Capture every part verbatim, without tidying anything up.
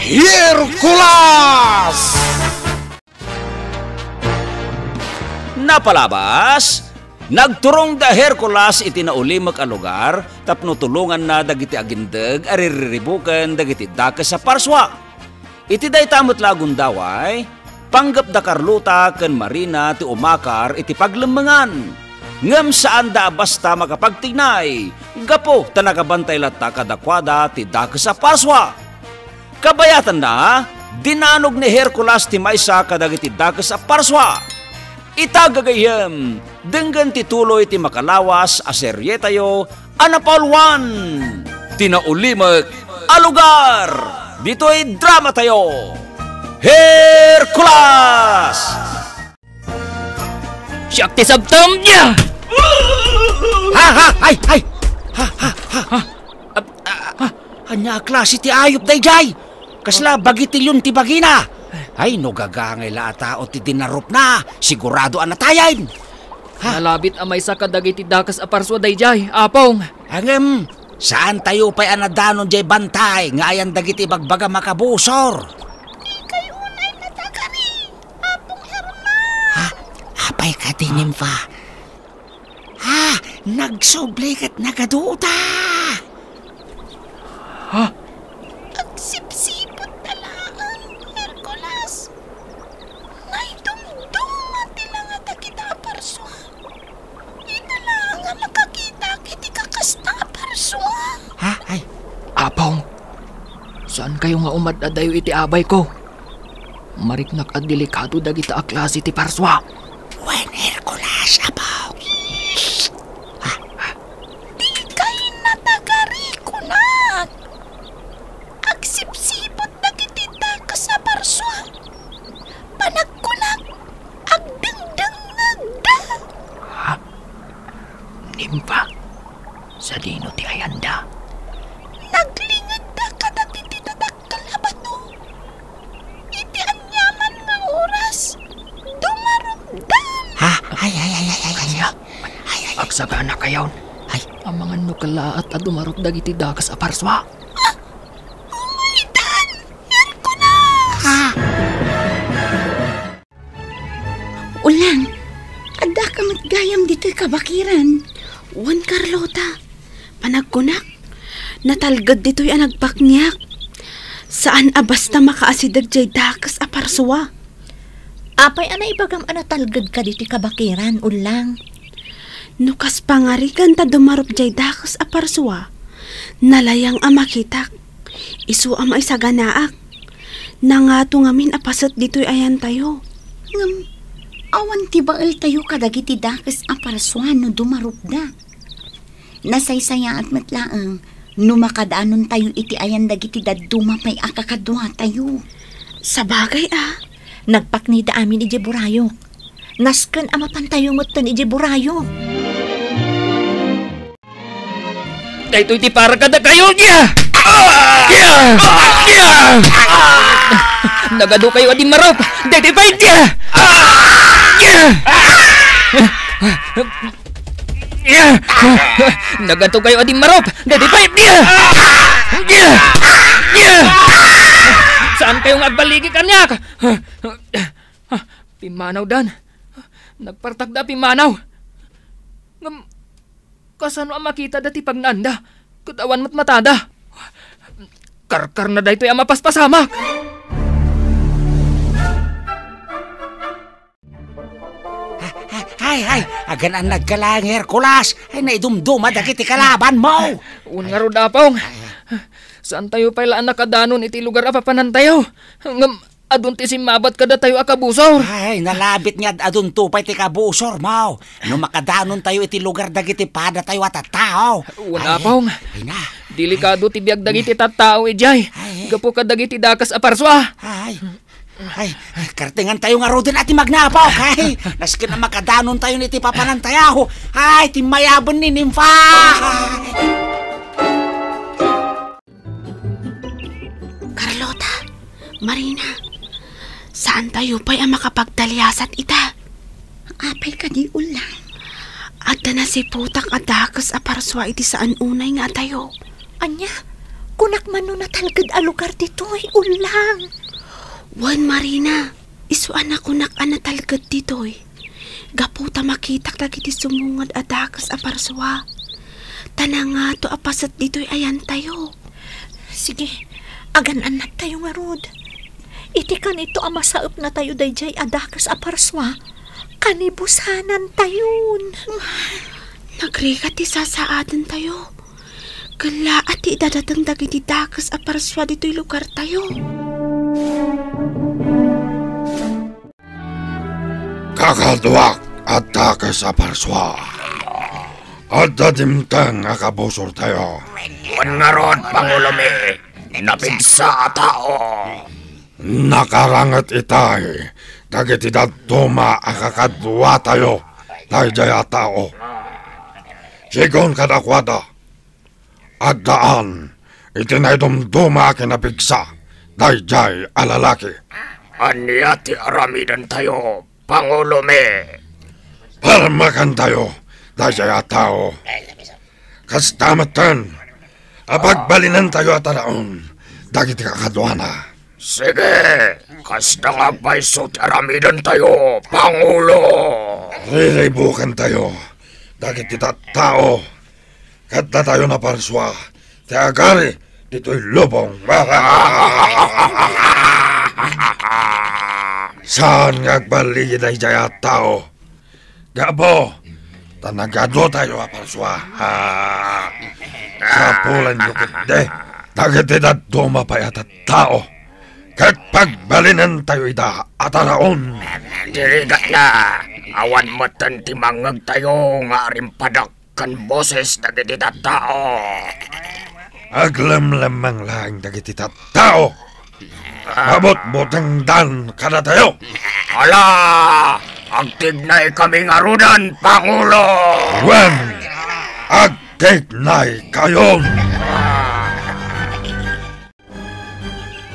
Hercules! Napalabas, nagturong da Hercules iti naulimek a lugar tapno tulonganna dagiti agindeg a ririribuken dagiti dakes a parsua. Iti dayta met la a gundaway, panggep da Carlota ken Marina ti umakar iti paglemmengan. Ngem saanda a basta makapagtignay, gapu ta nagabantay latta kadakuada ti dakes a parsua. Kabayatanna, dinanog ni Hercules ti maysa kadagiti dakes a parsua. Ita, gagayyem, denggen ti tuloy ti makalawas a serietayo a napauluan ti naulimek a lugar ditoy dramatayo, Hercules! Siak ti sabtem, dia! Ha, ha, ay, ay! Ha, ha, ha! Ha? Ap-, a-, a-, ania a klase ti ayup daydiay? Kasla bagitilion ti bagina. Ay, no gagangay la a tao ti dinarupna, sigurado a natayen. Ha? Nalabit a maysa kadagiti dakes a parsua daydiay, Apong. Ngem, saantayo pay a nadanon diay bantay nga ayan dagiti ibagbagam a kabusor. Dikay unay natagari, Apong Herman. Ha? Apay kadi, Nympha? Ha? Nagsubli ket nagaduda. Ha? Agsipsiput ta laeng, Hercules. Naidumduma ti langata kita a parsua. Ita laeng a makakitak iti kakasta a parsua. Ha? Ay. Apong, saankayo nga umad-adayo iti abayko. Mariknak a delikado dagita a klase ti parsua. Wen, Hercules, Apong. Dikay natagari, kunak. Agsipsiput dagiti dakes a parsua. Panagkunak, agdengdengngegda. Ha? Nympha, sadino ti ayanda? Naglingedda kadagiti dadakkel a bato. Iti aniaman nga oras, dumarupdan. Ha? Ay, ay, ay, ay, ay, ay. Ania? Ay, ay, ay. Agsagana kayon. Ay. Amangan no kalaat a dumarup dagiti dakes a parsua. Ah! Umaydan, Hercules! Ha? Ulang, addaka met gayam ditoy kabakiran. Wen, Carlota, panagkunak, natalged ditoy a nagpakniak. Saan a basta makaasideg diay dakes a parsua. Apay a naibagam a natalgedka ditoy kabakiran, Ulang? No kas pangarigan ta dumarup diay dakes a parsua, nalayang a makitak. Isu a maisaganaak. Nangato ngamin a paset ditoy ayantayo. Ngem, awan ti baeltayo kadagiti dakes a parsua no dumarupda. Nasaysayaat met laeng no makadanontayo iti ayan dagiti dadduma pay a kakaduatayo. Sabagay a, nagpaknida amin idiay burayok. Nasken a mapantayo metten idiay burayok. Daytoy ti para kadakayo, dia! Dia! Dia! Nagadu kayo a dimmarup! Daytoy pay, dia! Dia! Dia! Nagadu kayo a dimmarup! Daytoy pay, dia! Dia! Dia! Saan kayo nga agbaligi kaniak? Pimmanaw dan. Nagpartakda a pimmanaw. Ngem, kasano a makitada ti pagnaanda, ket awan met matada? Karkarna daytoy a mapaspasamak. Hay, hay, agan-annadka laeng, Hercules. Ay, naidumduma dagiti kalabanmo. Wen ngarud, Apong. Saantayo pay la a nakadanon iti lugar a papanantayo. Ngem, adun ti simmabat kadatayo a kabusor. Ay, nalabit nga ad-adunto pay ti kabusormo. No makadanontayo iti lugar dagiti padatayo a tattao. Wen, Apong. Ay na. Delikado ti biag dagiti tattao idiay. Ay. Gapu kadagiti dakes a parsua. Ay. Ay, kartengantayo ngaruden a ti magnapok. Ay, nasken a makadanontayo iti papanantayo. Ay, ti mayaben ni Nympha. Carlota, Marina, saantayo pay a makapagtaliasat ita. Apay kadi, Ulang? Adda nasiputak a dakes a parsua iti saan unay nga adayo. Ania? Kunak man no natalged a lugar ditoy, Ulang. Wen, Marina, isu a nakunak a natalged ditoy. Gapu ta makitak dagiti sumunged a dakes a parsua. Ta nangato a paset ditoy ayantayo. Sige, agan-annadtayo ngarud. Iti kanito a masaepnatayo daydiay a dakes a parsua, kanibusanantayon. Nagrigat ti sasaadentayo. Kellaat ti idadateng dagiti dakes a parsua ditoy lugartayo. Kakaduak a dakes a parsua. Adda dimteng a kabusortayo. Wen ngarud, pangulomi, napigsa a tao. Nakaranget itay dagiti dadduma a kakaduatayo daydiay a tao. Sigun kadakuada, addaan iti naidumduma a kinapigsa daydiay a lalaki. Ania ti aramidentayo, pangulomi? Parmakentayo daydiay a tao. Kasta metten a pagbalinentayo a taraon dagiti kakaduana. Sige, kasta nga agpayso ti aramidentayo, pangulo. Riribukentayo dagiti tattao. Ket datayo a parsua ti agari ditoy lubong. Saan nga agbaligi daydiay a tao? Gapu ta nagadu tayo a parsua. Sapulanyo ketdi dagiti dadduma pay a tattao, ket pagbalinentayo ida a taraon. Dirigatna, awan metten ti mangngegtayo nga arimpadek ken boses dagiti tattao. Aglemlemmeng laeng dagiti tattao. Mabutbutengdan kadatayo. Ala, agtignaykami ngaruden, pangulo. Wen, agtignaykayon.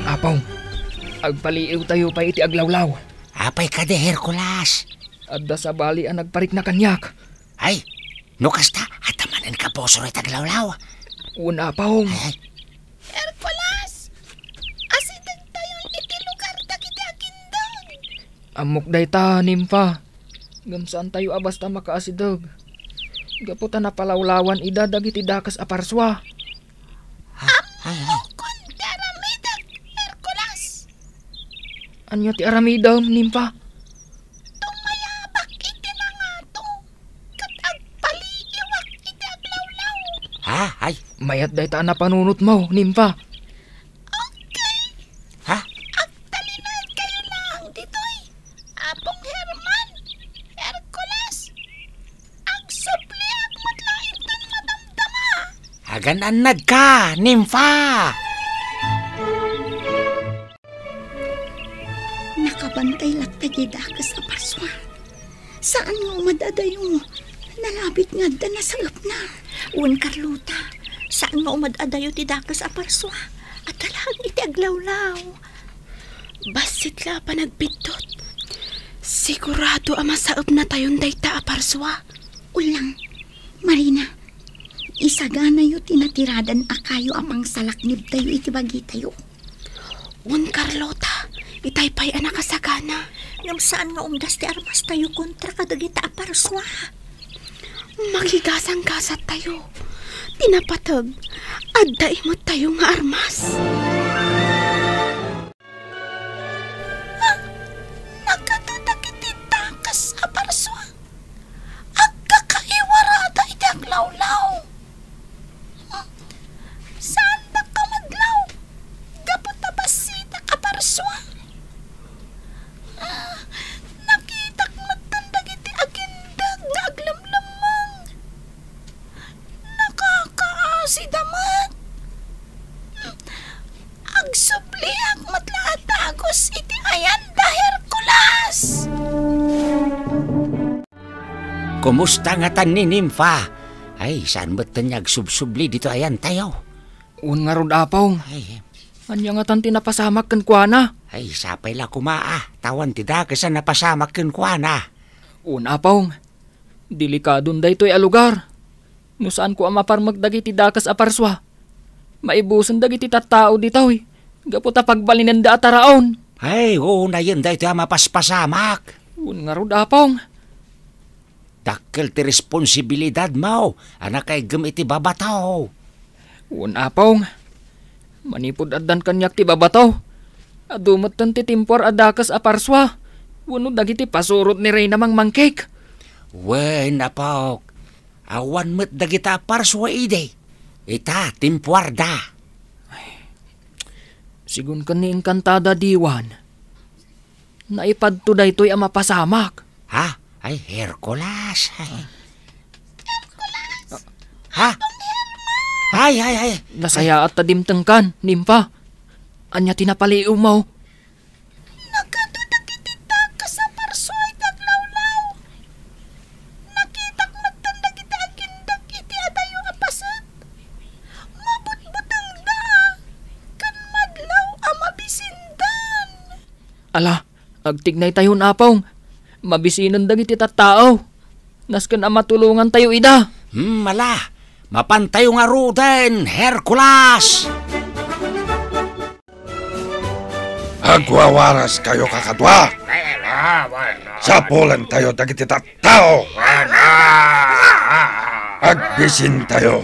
Apong, agpaliiwtayo pay iti aglawlaw. Apay kadi, Hercules? Adda sabali a nagparikna kaniak. Ay, no kasta, adda manen kabusor iti aglawlaw. Wen, Apong. Ay, ay. Hercules! Asidegtayon iti lugar dagiti agindeg. Ammok dayta, Nimfa. Ngem saantayo a basta makaasideg. Gapu ta napalawlawan ida dagiti dakes a parsua. Ha? Ay, ay. Ammokon ti aramidek, Hercules. Ania ti aramidem, Nimfa? Tumayabak iti nangato, ket agpaliiwak iti aglawlaw. Ha? Ay. Mayat dayta a napanunotmo, Nimfa. Okay. Ha? Agtalinedkayo laeng ditoy, Apong Herman, Hercules. Agsubliak met laeng inton madamdama. Agan-annadka, Nimfa! Nakabantay latta diay dakes a parsua. Saan nga umad-adayo. Nalabit nga adda nasaepna. Wen, Carlota, saan nga umad-adayo ti dakes a parsua. Adda laeng iti aglawlaw. Bassit la a panagbiddut. Sigurado a masaepnatayon dayta a parsua. Ulang, Marina, isaganayo ti natiradan a kayo a pangsalaknibtayo iti bagitayo. Wen, Carlota, itay pay a nakasagana. Ngem saan nga umdas ti armastayo kontra kadagita a parsua. Makigasanggasattayo. Ti napateg, adda imettayo nga armas. Ah, nagadu dagiti dakes a parsua. Agkakaiwarada iti aglawlaw. Saandak a madlaw gapu ta bassitak a parsua. Ah, nakitak metten dagiti agindeg nga aglemlemmeng. Nakakaasida met. Agsubliak met la a dagus iti ayan da Hercules. Kumusta ngatan ni Nimfa? Ay, saan metten nga agsubsubli ditoy ayantayo? Wen ngarud, Apong. Ay. Ania ngatan ti napasamak kenkuana? Ay, sapay la koma a, ta awan ti dakes a napasamak kenkuana. Wen, Apong. Delikadon daytoy a lugar. No saanko a maparmek dagiti dakes a parsua, Maibusen dagiti tattao ditoy gapu ta pagbalinenda a taraon. Ay, unayen daytoy a mapaspasamak. Wen ngarud, Apong. Dakkel ti responsibilidadmo a nakaiggem iti babato. Wen, Apong. Manipud addan kaniak ti babato, adu metten ti timpuar a dakes a parsua wenno dagiti pasurot ni Reyna Mangmangkik. Wen, apok. Awan met dagita a parsua idi. Ita, timpuarda. Sigun ken ni Encantada diwan, naipadto daytoy a mapasamak. Ha? Ay, Hercules. Ay. Ha? Ay, ay, ay. Nasayaat ta dimtengkan, Nimpa. Ania ti napaliiwmo? Nagadu dagiti dakes a parsua iti aglawlaw. Nakitak metten dagiti agindeg iti adayo a paset. Mabutbutengda ken madlaw a mabisindan. Ala, agtignaytayon, Apong. Mabisinen dagiti tattao. Nasken a matulongantayo ida. Hmm, ala, mapantayo ngaruden, Hercules! Agwawaraskayo, kakadua. Sapulentayo dagiti tattao. Agbisintayo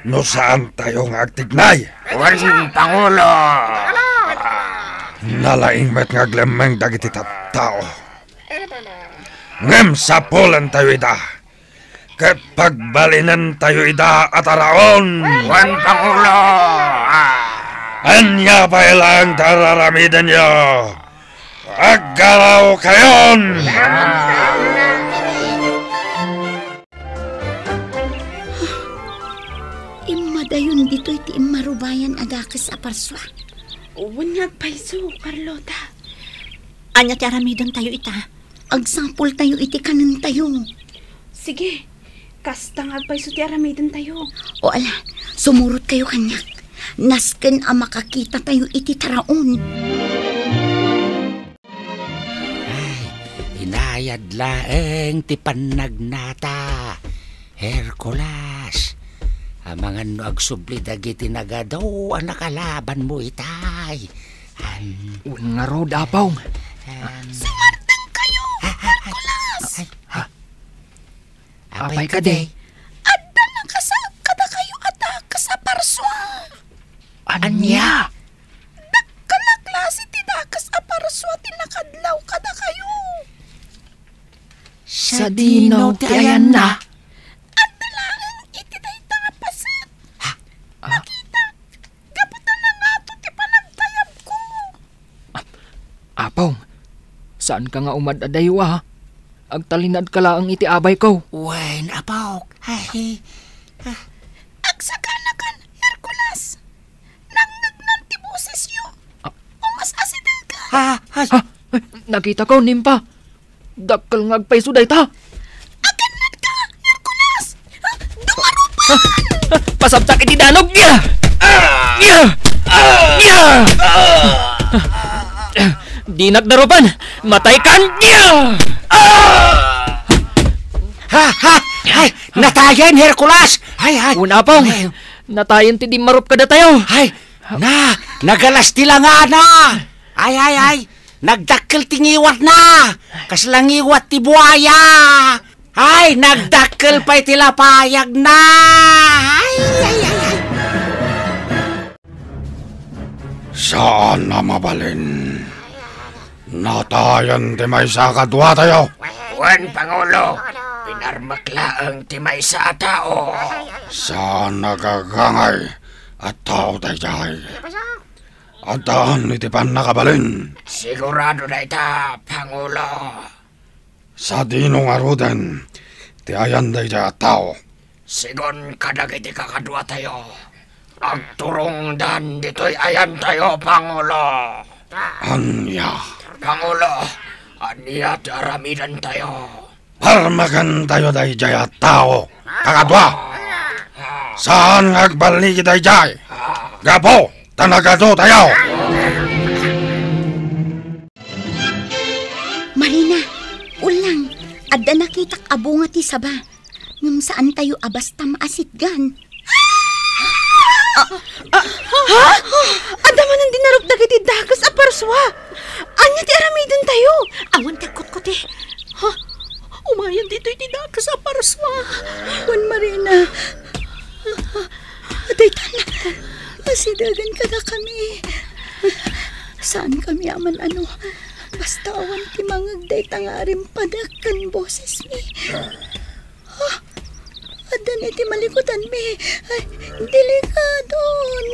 no saantayo nga agtignay. Wen, Pangulo. Nalaing met nga aglemmeng dagiti tattao. Ngem sapulentayo ida. Ket pagbalinentayo ida a taraon. Wen, Pangulo! Ah! Ania pay laeng ti araramidenyo? Aggarawkayon! Immadayon ditoy ti immarubayan a dakes a parsua. Wen nga agpayso, Carlota. Ania ti aramidentayo ita? Agsapultayo iti kanentayo. Sige, kasta nga agpayso ti aramidentayo. O ala, sumurotkayo kaniak. Nasken a makakitatayo iti taraon. Ay, inayad laeng ti pannagnata, Hercules. Amangan no agsubli dagiti nagadu a nakalabanmo itay. An- Wen ngarud, Apong. An- Sumardengkayo, Hercules! Ay, ha? Apay kadi? Adda nakasaek kadakayo a dakes a parsua. Ania? Dakkel a klase ti dakes a parsua ti nakadlaw kadakayo. Sadino ti ayanna? Adda laeng iti dayta a paset. Ha? Ah. Makita, gapu ta nangato ti panagtayabko. Ah, Apong, saanka nga umad-adayo a. Agtalinaedka laeng iti abayko. Wen, apok. Ay. Ah. Agsakanakan, Hercules. Nangnegnan ti bosesyo. Ah. Umas-asidegka. Ah, ay. Ah, ay, nakitako, Nimpa. Dakkel nga agpayso dayta. Agannadka, Hercules! Dumarupan! Ah, ah, pasabtak iti danog! Ya! Ya! Ya! Dinak darupan! Mataykan! Ya! Ha, ha! Ay, natayen, Hercules! Ay, ay! Wen, Apong! Ay. Natayen ti dimmarup kadatayo! Ay, na! Nagalas ti langana! Ay, ay, ay! Nagdakkel ti ngiwatna! Kasla ngiwat ti buaya! Ay, nagdakkel pay ti lapayagna! Ay, ay, ay, ay! Saan a mabalin. Natayen ti maysa a kaduatayo. Wen, Pangulo, pinarmek laeng ti maysa a tao. Saan a gagangay a tao daydiay. Addaan iti pannakabalin. Sigurado dayta, Pangulo. Sadino ngaruden ti ayan daydiay a tao? Sigun kadagiti kakaduatayo, agturongdan ditoy ayantayo, Pangulo. Ania? Pangulo, ania ti aramidentayo? Parmekentayo daydiay a tao, kakadua. Saan nga agballigi daydiay. Gapu ta nagadotayo. Marina, ulang, adda nakitak a bunga ti saba. Ngem saantayo a basta maasitgan. Ah, ah, ha? Adda manen dinarup dagiti dakes a parsua. Ania ti aramidentayo? Awan ti agkutkuti. Ha? Umayen ditoy ti dakes a parsua. Juan Marina. Dayta, asidegen kadakami. Saan kami a man-ano. Basta awan ti mangeg dayta nga arimpadek ken bosesmi. Ah, adda ni ti malikutanmi. Ay, delikadon.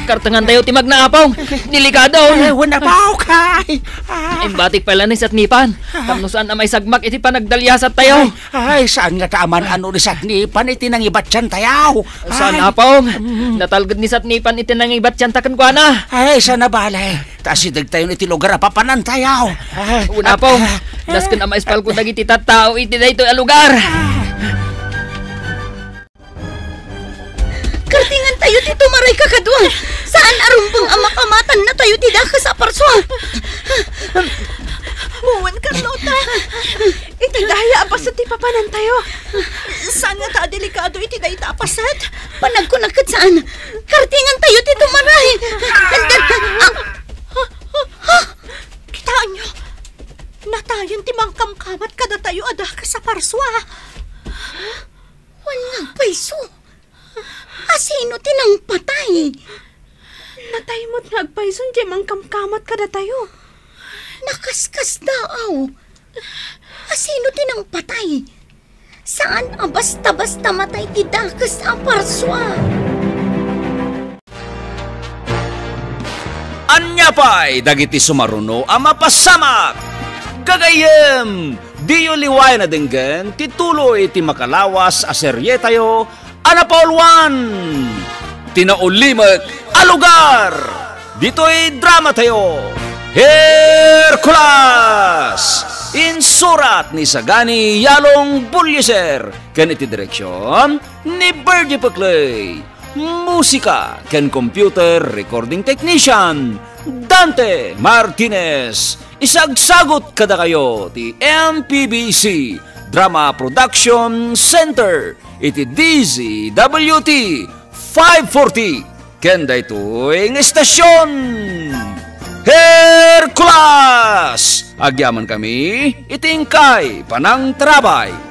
Kartengantayo ti magna, Apong. Delikadon. Eh, wen, Apong, kay. Ah. Imbatik pay la ni Satnipan. Ah. Tapno saan a maisagmak iti panagdaliasattayo. Ay, saan nga ta a man-ano ni Satnipan iti nangibatsantayo. Saan, Apong. Natalged ni Satnipan iti nangibatsianta kenkuana. Ay, saan a bale. Ta asidegtayon iti lugar a papanantayo. Ay, Una, Apong. Dasken a maispalko dagiti tattao iti daytoy a lugar. Kartengantayo ti tumaray, kakadua. Saan a rumbeng a makamatannatayo ti dakes a parsua. Wen, Carlota. Iti daya a paset ti papanantayo. Saan nga ta a delikado iti dayta a paset. Panagkunak ket saan. Kartengantayo ti tumaray. And then, ah, ha? Kitaenyo? Natayen ti mangkamkamat kadatayo a dakes a parsua. Wen nga agpayso. Asino ti nangpatay? Natay met nga agpayson ti mangkamkamat kadatayo. Nakaskasdaaw. Asino ti nangpatay? Saan a basta-basta matay ti dakes a parsua. Ania pay dagiti sumaruno a mapasamak? Gagayyem, diyo liwayan a denggen ti tuloy ti makalawas a serietayo a napauluan ti naulimek a lugar ditoy dramatayo, Hercules! Insurat ni Sagani Yalong Bulyeser ken iti direksion ni Virgie Peclay. Musika ken computer recording technician, Dante Martinez. Isagsagut kadakayo ti M P B C Drama Production Center iti D Z W T five forty. Ken daytoy nga estasion, Hercules! Agyamankami iti inkay panangtarabay.